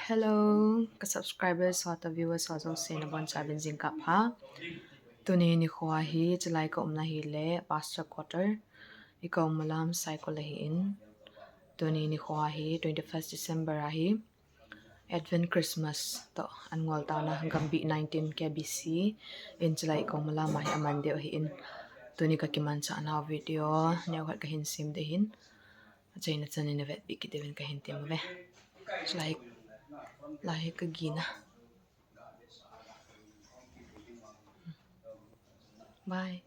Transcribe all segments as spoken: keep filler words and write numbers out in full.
Hello, ka subscribers ho toh viewers ho jouse nabonchauvin jingkah pha. Tuni nikho hi, chulai ka umna hi le Pastor Quarter, i ka um malam Saikul ahin. Tuni nikho hi, twenty-first December ahi. Advent Christmas toh an ngol tauna Gambih nineteen K B C in chulai ka um malam ahi aman deu ahin. Tuni ka kimanchah nau video neokhat kahin sem ding ahin. Achaina chan in navetpi kit diuvin kahin tem uve. Lai, lai ka gina. Bye.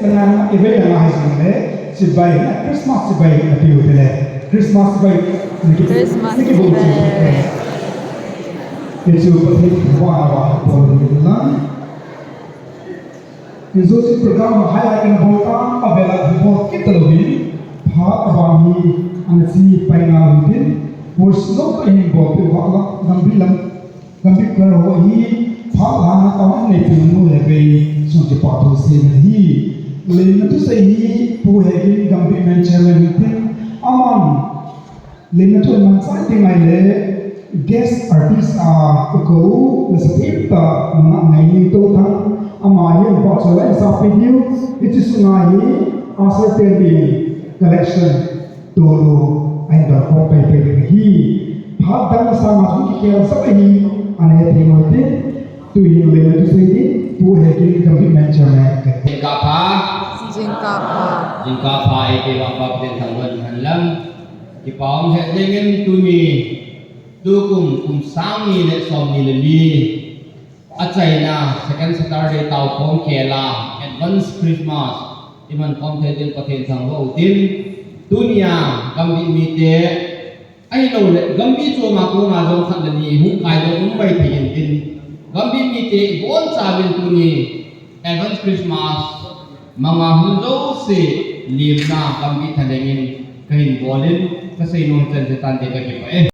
Tengah event yang hai sini le, chibai, Christmas chibai na piu le, Christmas chibai, niki, Christmas niki bu chibai. Chibai. Yesu pati wa wa pon lang. Yesu si program hai ai kan bol ta, ka bela bol kita lobi, pha abang hi, anasi pai na lutin, worship no ka hin bol pe wa la, gambi lam. Gambih kar ho hi, phat lhahna tah a neipe nu le bei, sung kipa thu seina hi. Lemna thusei hi, Pu Hegin Gambih main chairman hin tin, aman, lemna thu man chai ti ngai le, guest artist a, ko, le sa ta, mana ngai ni to thang, ama hi, ba sa lai sa pe diu, iti sunga hi, a sa te ni, collection. Tolu, ahin dol khom pai pai ding ahi. Phat dang sanga chu kikhel sah ahi, ana he thei mo te. Tuhin le tu sei ding, Pu Hegin Gambih main chairman. Jingkah pha. Jingkah pha. Jingkah pha, eite vang Pathen thangvah in hen lang. Kipa um he jengin tuni, tukum, kum sang ni le som ni le li. Achaina, second Saturday tao khom khel a, Advance Christmas, iman khom thei ding Pathen thangvah u tin, tunia, Gambih mite, ahilou le, Gambih chom a kona jong khat le ni hung kai ding um mai thei in tin, Gambih mite, ibonchauvin tuni, Advance Christmas, manga hung jouse, limna, Gambih thalheng in, Kahin bol in, kasei nom chan chan te kakipah e.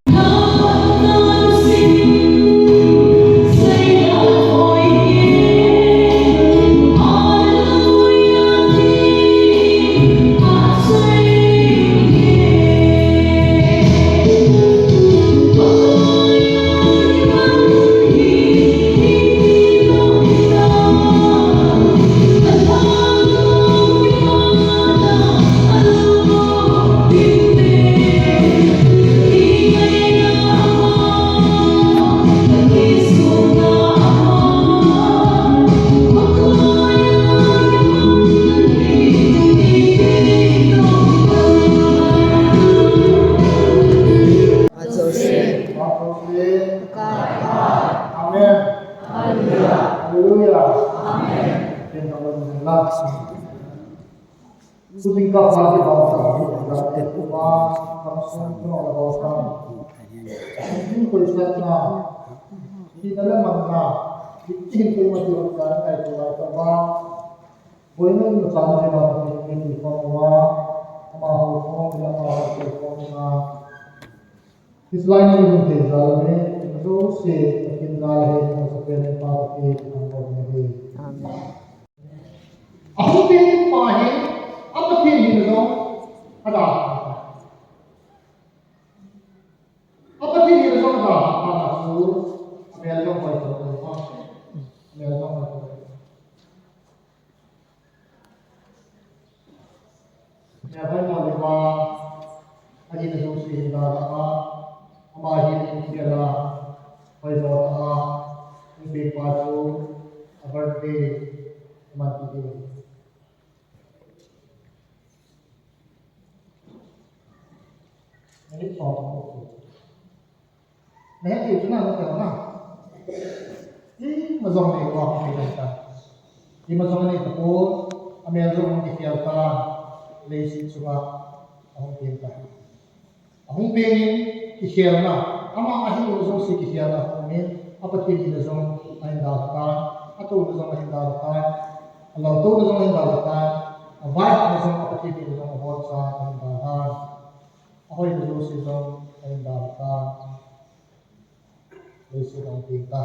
Amen. Hallelujah. Amen. Tuni ka pha kibang sa hi, ka te ku ma, ka sung ku na ba sa. Tuni ko sa na, hi na le man na, hi ko ma ti ka na ko ba. Boina ni sa na ba ti ni ko ma, ama ho ko, ama ho ko ma. Israel ni mun te jal me, jouse, kin jal he, mo sa pe ne pa ke, ang mo ne. Amen. Ahung peng pa hi, a Pathen hi na jong, a da. A Pathen hi na jong a da, a na su, a mel jong pai to, a. Hoi, man ti di. Minute som. Minute ti chu na, na, na. Ima jong nei pon, ti ta. Ima jong nei tapon, amel jong kikhel ta, leiset chunga ahung peng ta. Ahung peng in kikhelna, ama ahilouna jouse kikhelna ahung umin, a Pathen hina jong ahin dalha tan, a touna jong ahin dalha tan, a laltouna jong ahin dalha tan, a vaihomna jong a Pathen hina jong aboncha ahin dalha tan. Ahoina jouse jong ahin dalha tan. Leiset ahung peng ta.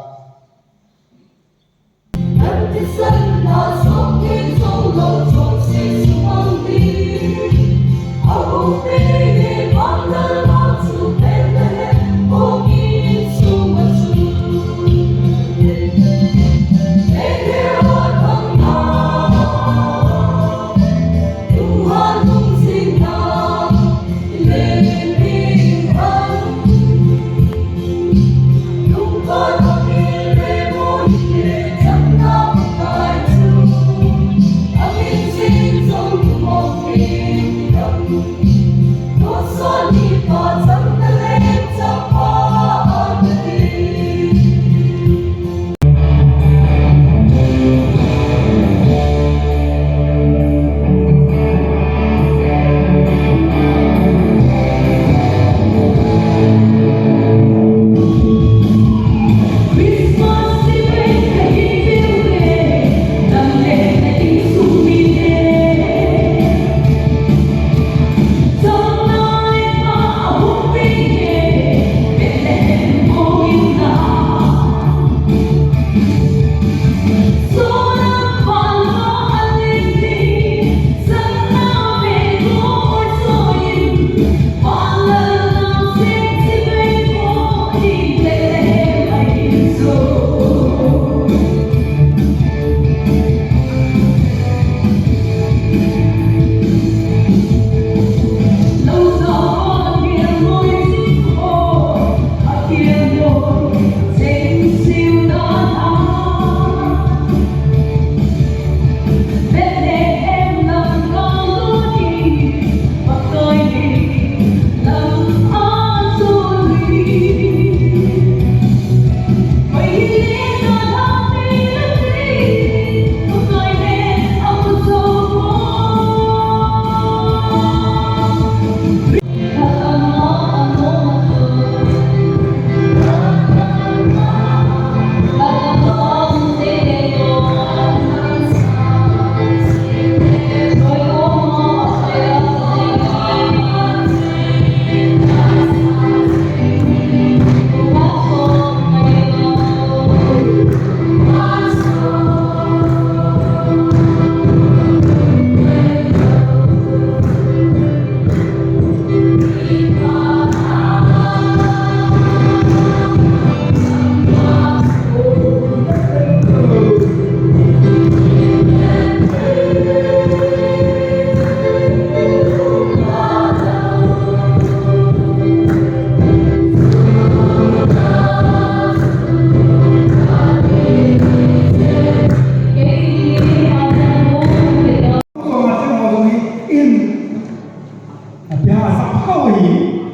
Atia sa kau hi,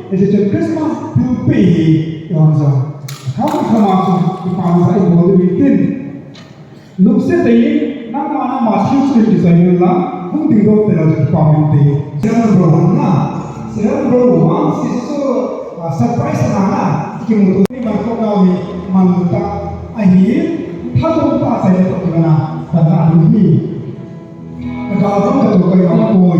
ese chen Christmas pil pe hi, i hon sa. Kau kama sa, i pa sa i bol di tin. Lungset tah in, nangma nangma thil chu kisei inlang, hung ding doh tah in kipa min te. Seven bro na, seven bro, one sister, ah, surprise na na, kimuto ni ma ko na mi, man ta, ahi, tha to ta sa ni to na, ta na ni. Ka ka to ka to ka ya ko.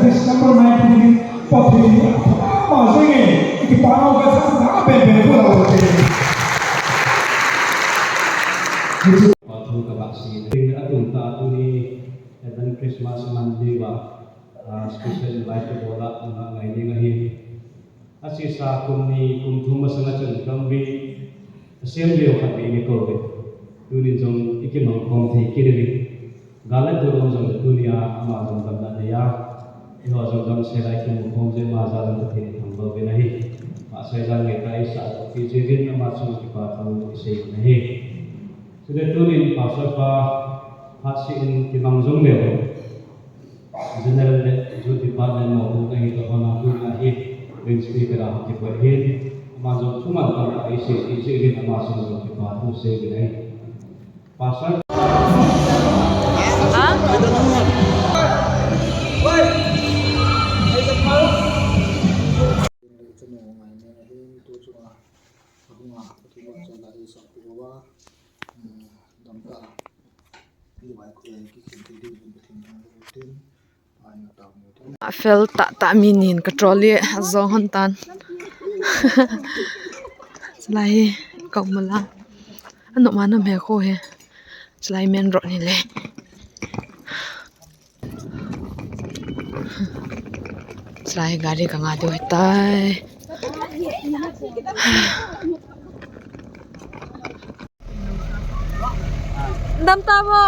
Number nineteen, Pathen in ama jeng e, i kipana u ka sa sa ben ben ko la te. Pathu ka ba si. Atum ta tuni Advent Christmas Monday ba, ah, special invite ko la nga ngai ni nga hi. Asisa kum ni kum thum masanga chun kamvi asem leo khat ni ko ve. Tunin jong i kimang khom thei kit uve. Gal le tol um jong le tunia ama jong damna nei a. Eiho jong damsel a i kimu khom jeh ma jal in Pathen i thangvah uvin ahi. Mahse jal ngai tah a i sah toh pi jeh uvin ama chunga kipa thu i sei uvin ahi. Chule tunin Pastor pa phatseh in kimang jong leu. General le Youth Department mopohna hi toh hon a tuna hi Wing Speaker a hung kipui ahin, ama jong thuman tamtah eisei, eisei uvin ama chunga jong kipa thu sei uvin ahi. Pastor. Fel tah tah mi nin ka trolley a jong hon tan. Chulai hi ka um la. Anom anom he kho he. Chulai main road ni le. Chulai gari ka nga diu ahitai. Dam ta bo.